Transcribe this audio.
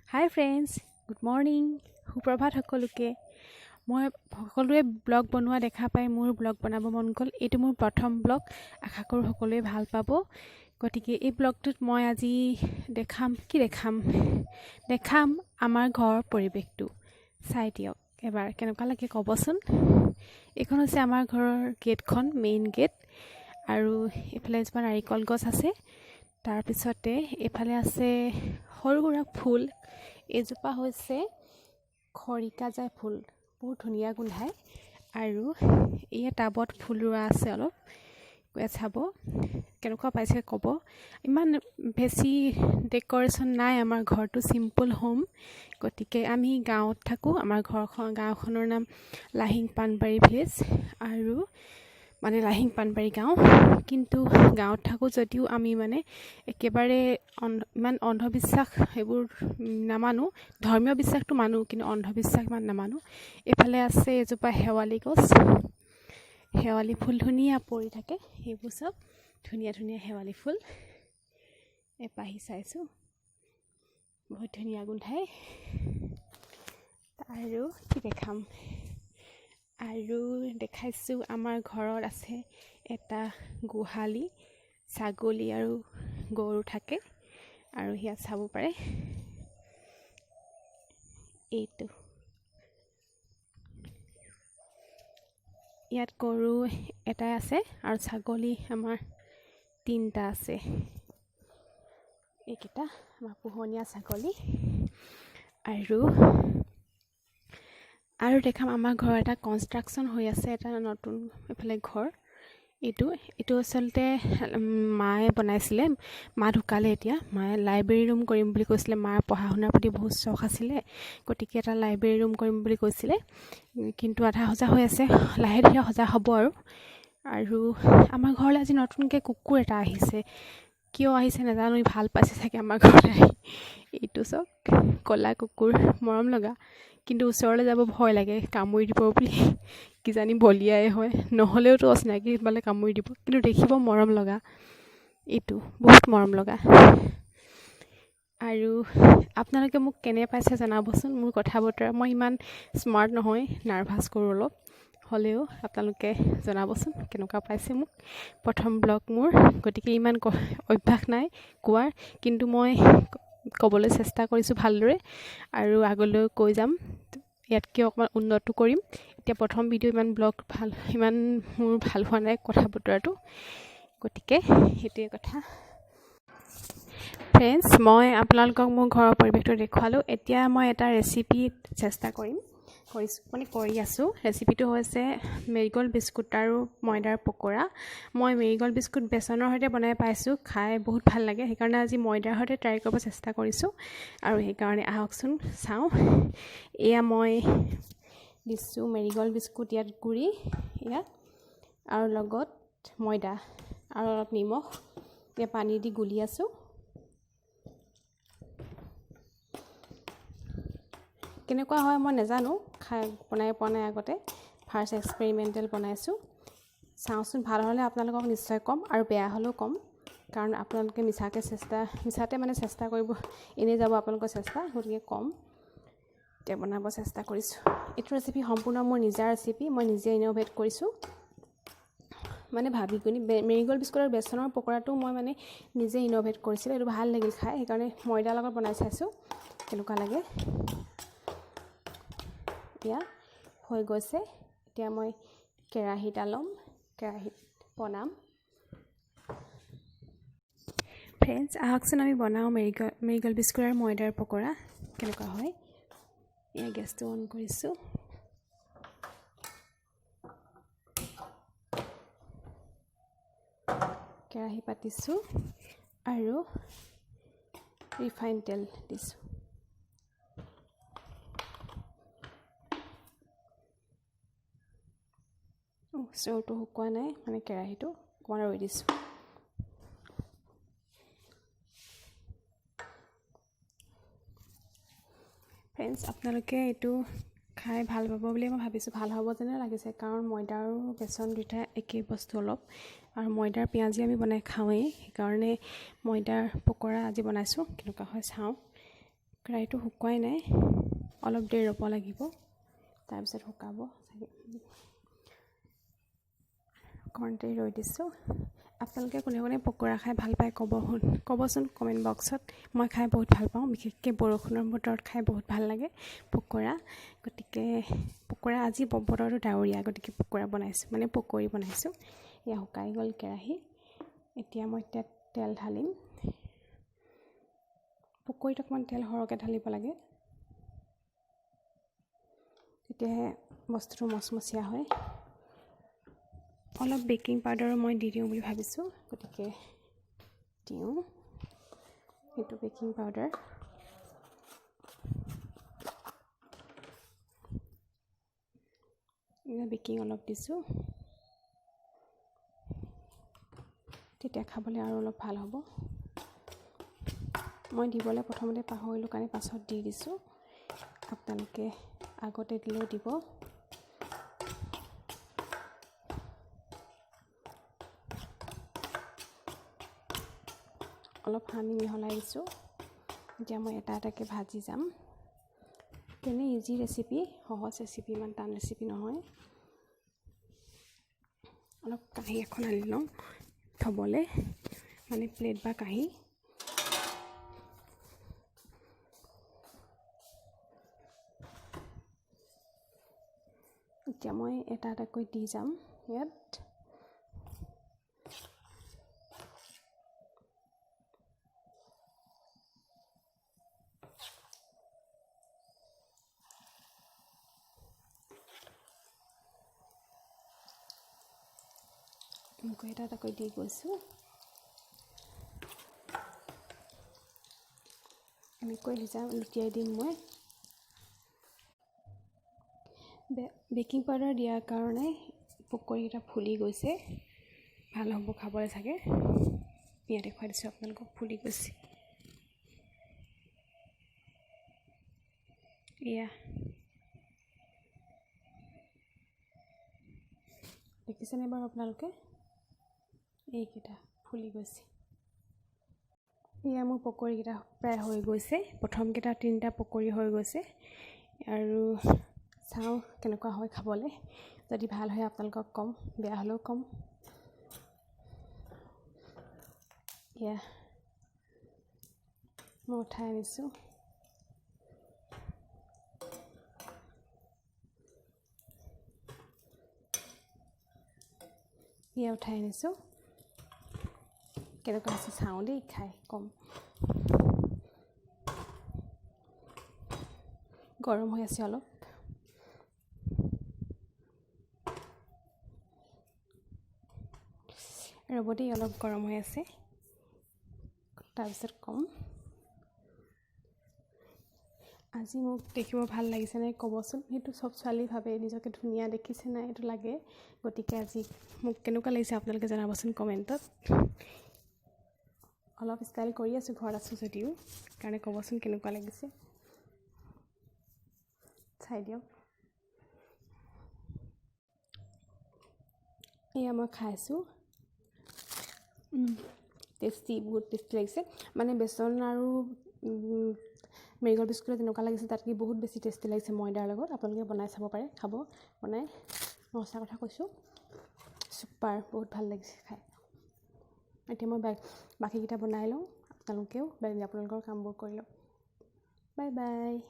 হাই friends, good morning, সুপ্ৰভাত সকলোকে। মই সকলোৱে ব্লগ বনোৱা দেখা পাই মোৰ ব্লগ বনাব মন গ'ল। এইটো মোৰ প্ৰথম ব্লগ, আশা কৰোঁ সকলোৱে ভাল পাব। গতিকে এই ব্লগটোত মই আজি দেখাম, কি দেখাম, দেখাম আমাৰ ঘৰৰ পৰিৱেশটো। চাই দিয়ক এবাৰ কেনেকুৱা লাগে ক'বচোন। এইখন হৈছে আমাৰ ঘৰৰ গেটখন, মেইন গেট। আৰু এইফালে এজোপা নাৰিকল গছ আছে। তাৰপিছতে এইফালে আছে সৰু সুৰা ফুল। এইজোপা হৈছে খৰিকাজাই ফুল, বহুত ধুনীয়া গোন্ধায়। আৰু এই টাবত ফুল ৰোৱা আছে অলপ, চাব কেনেকুৱা পাইছে ক'ব। ইমান বেছি ডেক'ৰেশ্যন নাই, আমাৰ ঘৰটো চিম্পল হোম। গতিকে আমি গাঁৱত থাকোঁ। আমাৰ ঘৰখন, গাঁওখনৰ নাম লাহিং পাণবাৰী ভিলেজ, আৰু মানে লাহিং পাণবাৰী গাঁও। কিন্তু গাঁৱত থাকোঁ যদিও আমি মানে একেবাৰে ইমান অন্ধবিশ্বাস সেইবোৰ নামানো। ধৰ্মীয় বিশ্বাসটো মানো, কিন্তু অন্ধবিশ্বাস ইমান নামানো। এইফালে আছে এজোপা শেৱালি গছ, শেৱালি ফুল ধুনীয়া পৰি থাকে। সেইবোৰ চব ধুনীয়া ধুনীয়া শেৱালি ফুল। এপাহি চাইছোঁ, বহুত ধুনীয়া গোন্ধায়। আৰু কি দেখাম, আৰু দেখাইছোঁ আমাৰ ঘৰত আছে এটা গোহালি, ছাগলী আৰু গৰু থাকে, আৰু সেয়া চাব পাৰে। এইটো ইয়াত গৰু এটাই আছে আৰু ছাগলী আমাৰ তিনিটা আছে। এইকেইটা আমাৰ পোহনীয়া ছাগলী। আৰু আৰু দেখাম আমাৰ ঘৰৰ এটা কনষ্ট্ৰাকশ্যন হৈ আছে, এটা নতুন এইফালে ঘৰ। এইটো এইটো আচলতে মায়ে বনাইছিলে, মা ঢুকালে এতিয়া। মায়ে লাইব্ৰেৰী ৰুম কৰিম বুলি কৈছিলে, মাৰ পঢ়া শুনাৰ প্ৰতি বহুত চখ আছিলে, গতিকে এটা লাইব্ৰেৰী ৰুম কৰিম বুলি কৈছিলে। কিন্তু আধা সজা হৈ আছে, লাহে ধীৰে সজা হ'ব। আৰু আৰু আমাৰ ঘৰলৈ আজি নতুনকৈ কুকুৰ এটা আহিছে, কিয় আহিছে নাজানো, ভাল পাইছে চাগে আমাৰ ঘৰলৈ আহি। এইটো চাওক, ক'লা কুকুৰ, মৰম লগা, কিন্তু ওচৰলৈ যাব ভয় লাগে, কামুৰি দিব বুলি। কিজানি বলিয়াই হয়, নহ'লেওতো অচিনাকি পালে কামুৰি দিব। কিন্তু দেখিব মৰম লগা, এইটো বহুত মৰম লগা। আৰু আপোনালোকে মোক কেনে পাইছে জনাবচোন। মোৰ কথা বতৰা, মই ইমান স্মাৰ্ট নহয়, নাৰ্ভাছ কৰোঁ অলপ, হ'লেও আপোনালোকে জনাবচোন কেনেকুৱা পাইছে মোক। প্ৰথম ব্লগ মোৰ, গতিকে ইমান অভ্যাস নাই কোৱাৰ, কিন্তু মই ক'বলৈ চেষ্টা কৰিছোঁ ভালদৰে, আৰু আগলৈও কৈ যাম, ইয়াতকৈ অকণমান উন্নতো কৰিম। এতিয়া প্ৰথম ভিডিঅ', ইমান ব্লগ ভাল, ইমান মোৰ ভাল হোৱা নাই কথা বতৰাটো, গতিকে সেইটোৱে কথা। ফ্ৰেণ্ডছ, মই আপোনালোকক মোৰ ঘৰৰ পৰিৱেশটো দেখুৱালোঁ। এতিয়া মই এটা ৰেচিপি চেষ্টা কৰিম, কৰিছোঁ মানে কৰি আছোঁ। ৰেচিপিটো হৈছে মেৰিগ'ল্ড বিস্কুট আৰু ময়দাৰ পকৰা। মই মেৰিগ'ল্ড বিস্কুট বেচনৰ সৈতে বনাই পাইছোঁ, খাই বহুত ভাল লাগে, সেইকাৰণে আজি ময়দাৰ সৈতে ট্ৰাই কৰিব চেষ্টা কৰিছোঁ। আৰু সেইকাৰণে আহকচোন চাওঁ। এয়া মই দিছোঁ মেৰিগ'ল্ড বিস্কুট ইয়াত গুড়ি, ইয়াত আৰু লগত ময়দা আৰু অলপ নিমখ, এতিয়া পানী দি গুলি আছোঁ। কেনেকুৱা হয় মই নাজানো, খাই বনাই পোৱা নাই আগতে, ফাৰ্ষ্ট এক্সপেৰিমেণ্টেল বনাইছোঁ। চাওঁচোন, ভাল হ'লে আপোনালোকক নিশ্চয় ক'ম, আৰু বেয়া হ'লেও ক'ম, কাৰণ আপোনালোকে মিছাকৈ চেষ্টা, মিছাতে মানে চেষ্টা কৰিব, এনেই যাব আপোনালোকৰ চেষ্টা, গতিকে ক'ম। এতিয়া বনাব চেষ্টা কৰিছোঁ। এইটো ৰেচিপি সম্পূৰ্ণ মোৰ নিজা ৰেচিপি, মই নিজে ইন'ভেট কৰিছোঁ, মানে ভাবি গুণি। মেৰিগ'ল্ড বিস্কুট আৰু বেচনৰ পকৰাটো মই মানে নিজে ইন'ভেট কৰিছিলোঁ, এইটো ভাল লাগিল খাই, সেইকাৰণে ময়দাৰ লগত বনাই চাইছোঁ কেনেকুৱা লাগে। এতিয়া হৈ গৈছে। এতিয়া মই কেৰাহী এটা ল'ম, কেৰাহীত বনাম। ফ্ৰেণ্ডছ, আহকচোন আমি বনাওঁ মেৰিগ'ল্ড বিস্কুট আৰু ময়দাৰ পকৰা কেনেকুৱা হয়। এয়া গেছটো অন কৰিছোঁ, কেৰাহী পাতিছোঁ আৰু ৰিফাইন তেল দিছোঁ। চৰুটো শুকোৱা নাই, মানে কেৰাহীটো অকণমান ৰৈ দিছোঁ। ফ্ৰেণ্ডছ, আপোনালোকে এইটো খাই ভাল পাব বুলি মই ভাবিছোঁ, ভাল হ'ব যেনে লাগিছে, কাৰণ ময়দা আৰু বেচন দুয়োটা একেই বস্তু অলপ, আৰু ময়দাৰ পিঁয়াজি আমি বনাই খাওঁৱেই, সেইকাৰণে ময়দাৰ পকৰা আজি বনাইছোঁ, কেনেকুৱা হয় চাওঁ। কেৰাহীটো শুকুৱাই নাই, অলপ দেৰি ৰ'ব লাগিব, তাৰপিছত শুকাব চাগে। অকণমান দেৰি ৰৈ দিছোঁ। আপোনালোকে কোনে কোনে পকৰা খাই ভাল পায় ক'বচোন কমেণ্ট বক্সত। মই খাই বহুত ভাল পাওঁ, বিশেষকৈ বৰষুণৰ বতৰত খাই বহুত ভাল লাগে পকৰা। গতিকে পকৰা আজি বতৰটো ডাৱৰীয়া, গতিকে পকৰা বনাইছোঁ, মানে পকৰি বনাইছোঁ। এয়া শুকাই গ'ল কেৰাহী। এতিয়া মই তেল ঢালিম। পকৰীত অকণমান তেল সৰহকৈ ঢালিব লাগে, তেতিয়াহে বস্তুটো মচমচীয়া হয়। অলপ বেকিং পাউডাৰো মই দি দিওঁ বুলি ভাবিছোঁ, গতিকে দিওঁ এইটো বেকিং পাউডাৰ। বেকিং অলপ দিছোঁ, তেতিয়া খাবলৈ আৰু অলপ ভাল হ'ব। মই দিবলৈ প্ৰথমতে পাহৰিলোঁ কাৰণে পাছত দি দিছোঁ, আপোনালোকে আগতে দিলেও দিব। অলপ সানি মিহলাই দিছোঁ। এতিয়া মই এটা এটাকৈ ভাজি যাম। তেনে ইজি ৰেচিপি, সহজ ৰেচিপি, ইমান টান ৰেচিপি নহয়। অলপ কাঁহী এখন আনি লওঁ থ'বলৈ, মানে প্লেট বা কাঁহী। এতিয়া মই এটা এটাকৈ দি যাম ইয়াত। এনেকৈ এটা এটাকৈ দি গৈছোঁ। এনেকৈ সিজাম, লুটিয়াই দিম মই। বেকিং পাউডাৰ দিয়াৰ কাৰণে পকৰীকেইটা ফুলি গৈছে, ভাল হ'ব খাবলৈ চাগে। ইয়াত দেখুৱাই দিছোঁ আপোনালোকক, ফুলি গৈছে। এয়া দেখিছেনে বাৰু আপোনালোকে? এইকেইটা ফুলি গৈছে। এয়া মোৰ পকৰীকেইটা প্ৰায় হৈ গৈছে। প্ৰথমকেইটা 3টা পকৰী হৈ গৈছে। আৰু চাওঁ কেনেকুৱা হয় খাবলৈ। যদি ভাল হয় আপোনালোকক ক'ম, বেয়া হ'লেও ক'ম। এয়া মই উঠাই আনিছোঁ। এয়া উঠাই আনিছোঁ। কেনেকুৱা হৈছে চাওঁ দেই, খাই ক'ম। গৰম হৈ আছে অলপ। ৰ'ব দেই, অলপ গৰম হৈ আছে, তাৰপিছত ক'ম। আজি মোক দেখিব ভাল লাগিছে নাই ক'বচোন। সেইটো চব ছোৱালী ভাবে নিজকে ধুনীয়া দেখিছে নাই, এইটো লাগে। গতিকে আজি মোক কেনেকুৱা লাগিছে আপোনালোকে জনাবচোন কমেণ্টত। অলপ ষ্টাইল কৰি আছোঁ, ঘৰত আছোঁ যদিও, কাৰণে ক'বচোন কেনেকুৱা লাগিছে, চাই দিয়ক। এয়া মই খাইছোঁ, টেষ্টি, বহুত টেষ্টি লাগিছে। মানে বেচন আৰু মেৰিগ'ল্ড বিস্কুট যেনেকুৱা লাগিছে তাতকৈ বহুত বেছি টেষ্টি লাগিছে ময়দাৰ লগত। আপোনালোকে বনাই চাব পাৰে, খাব বনাই। মই সঁচা কথা কৈছোঁ, চুপাৰ, বহুত ভাল লাগিছে খাই। এতিয়া মই বাকীকেইটা বনাই লওঁ, আপোনালোকেও আপোনালোকৰ কামবোৰ কৰি লওক। Bye bye.